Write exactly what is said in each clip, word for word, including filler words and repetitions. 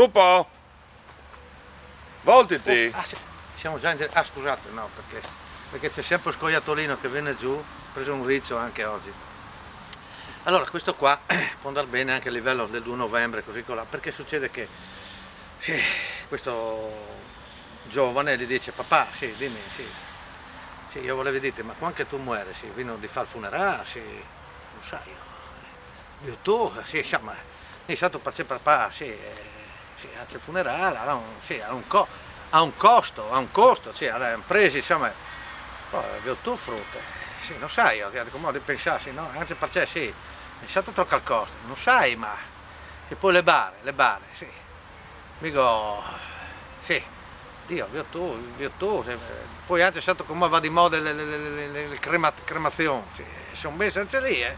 Pupo! Voltiti! Ah, sì, siamo già in dire-, ah, scusate, no, perché, perché c'è sempre un scoiattolino che viene giù, ho preso un riccio anche oggi. Allora, questo qua può andare bene anche a livello del due novembre, così con là, perché succede che, sì, questo giovane gli dice: "Papà, sì, dimmi, sì, sì, io volevo dirti, ma quando che tu muori, sì, vino di far funerale, sì, non sai, io, eh, io tu, sì, insomma, mi sento per sempre papà, sì, eh, sì, c'è il funerale, ha un, sì, ha un, co- ha un costo, ha un costo, sì, ha imprese, insomma, poi io tu, frute, sì, non sai, io, come di pensare, sì, no, anche perché, sì, mi sento troppo al costo, non sai, ma, sì, poi le bare, le bare, sì." Dico, sì, Dio, io tu, io tu, eh, poi anche sento come va di moda le, le, le, le, le crema-, cremazioni, sì, sono messe anche lì, eh.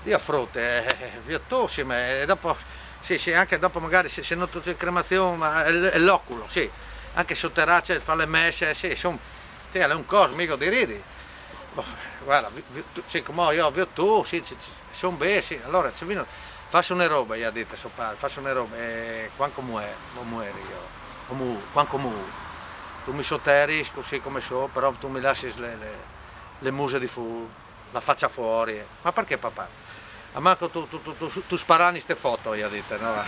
Dio, frute, eh, io tu, sì, ma, e dopo, sì, sì, anche dopo magari se, se non tutte le cremazioni, ma è, è l'oculo, sì, anche sotterrarsi e fare le messe, sì, sono, sì, è un coso, mica di ridi. Boh, guarda, vi- vi- tu- sì, come io, io tu, sì, sì, sì, sono bene, sì, allora ci vino, faccio una roba, gli ha detto suo padre, faccio una roba, e quando muore, o muore io, o mu, quando mu, tu mi sotterri così come so, però tu mi lasci le, le, le muse di fu, la faccia fuori. Ma perché, papà? A manco tu, tu, tu, tu, tu sparani ste foto, gli ha detto, no?